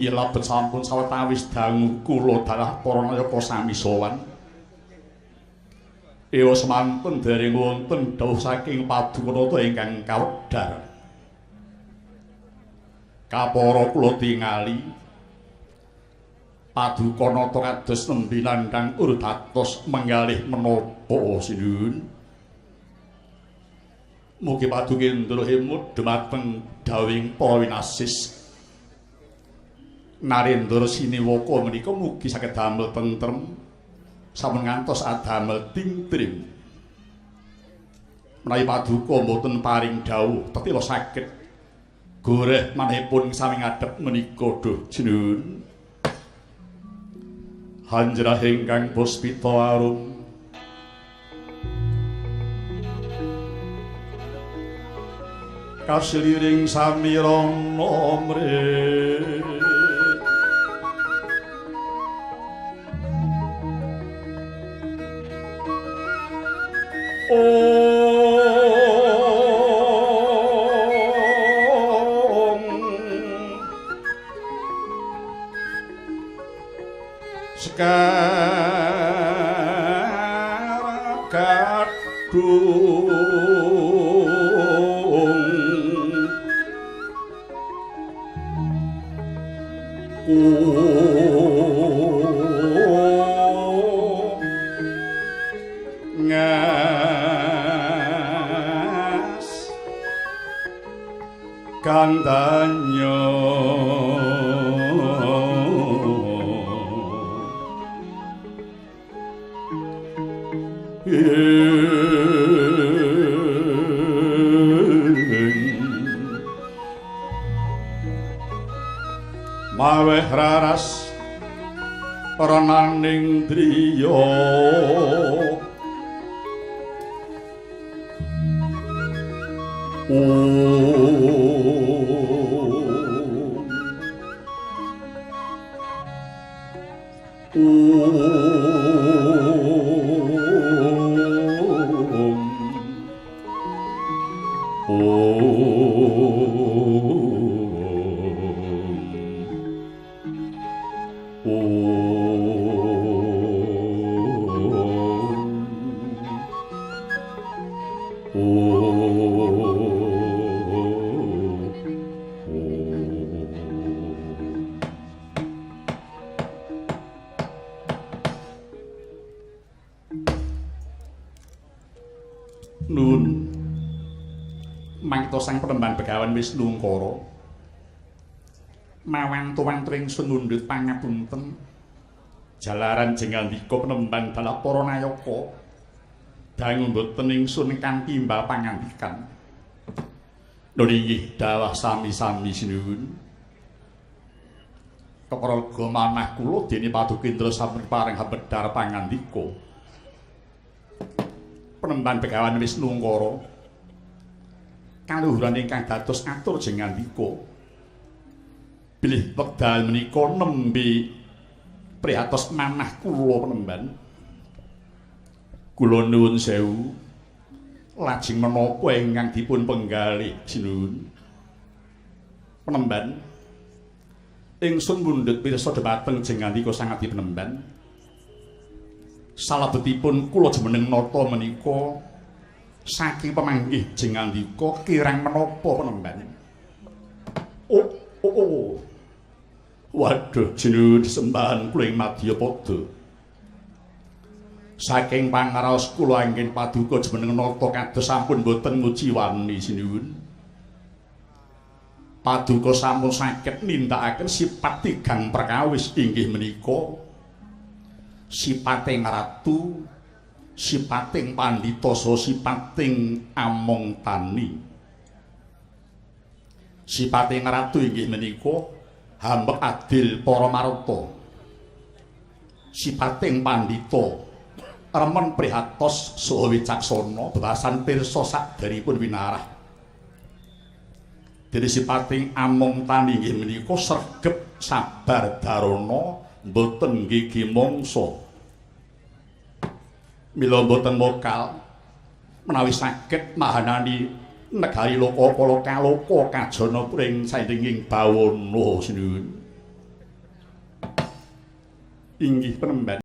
Ilabet sampun sawetawis dangu kula dalah para nayaka sami sowan. Ewa semanten dereng wonten dawuh saking Paduka ingkang kawedhar. Kapara kula tingali Paduka Nata kados nembe nandhang urdatos menggalih menapa sinuwun. Mugi Padukendra hemut dumateng dawuhing para winasis. Narendra Siniwaka menika mugi saged damel tentrem sampun ngantos adamel tingtrim. Menawi paduka mboten paring dawuh tetila saged goreh manehipun sami ngadhep menika duh sinuwun. Hanjrah ingkang puspita arum kasliring samirana mrih. Om Sekar gadung ngas kandanya maweh raras renaning driya. Om Om Om Nun mangta sang penemban Begawan Wisnu Ngkara mawantu-wantu ingsun mundhut pangapunten jalaran jengandika penemban dalah para nayaka dangu mboten ingsun ingkang timbal pangandikan. Nun inggih dawah sami-sami sinuwun. Kepara manah kula dene Padukendra sampun paring hamedhar pangandika. Penemban Begawan Wisnu Ngkara kaluhuran ingkang dados atur jengandika bilih wekdal menika nembe prihatos manah kula penemban. Kula nuwun sewu lajeng menapa ingkang dipun penggalih sinuwun. Penemban ingsun mundhut pirsa dhumateng jengandika sang adi penemban. Salebetipun kula jumeneng nata menika saking pemanggih jengandika kirang menapa penemban. Oh, oh, oh. Waduh jinuwun sembahan kula ing madyapada. Saking pangraos kula anggen paduka jumeneng nata kados sampun boten nguciwani sinuwun. Paduka sampun saged nindakaken sifat tigang perkawis inggih menika sipating ratu, sipating pandhita, saha sipating among tani. Sipating ratu inggih menika hambek adil para marta. Sipating pandhita remen prihatos saha wicaksana bebasan pirsa sakderipun winarah. Dene sipating among tani inggih menika sregep sabar darana mboten gigi mangsa. Mila mboten mokal menawi saged mahanani negari loka pala kaloka kajana pring saindenging bawana sinuwun. Inggih penemban.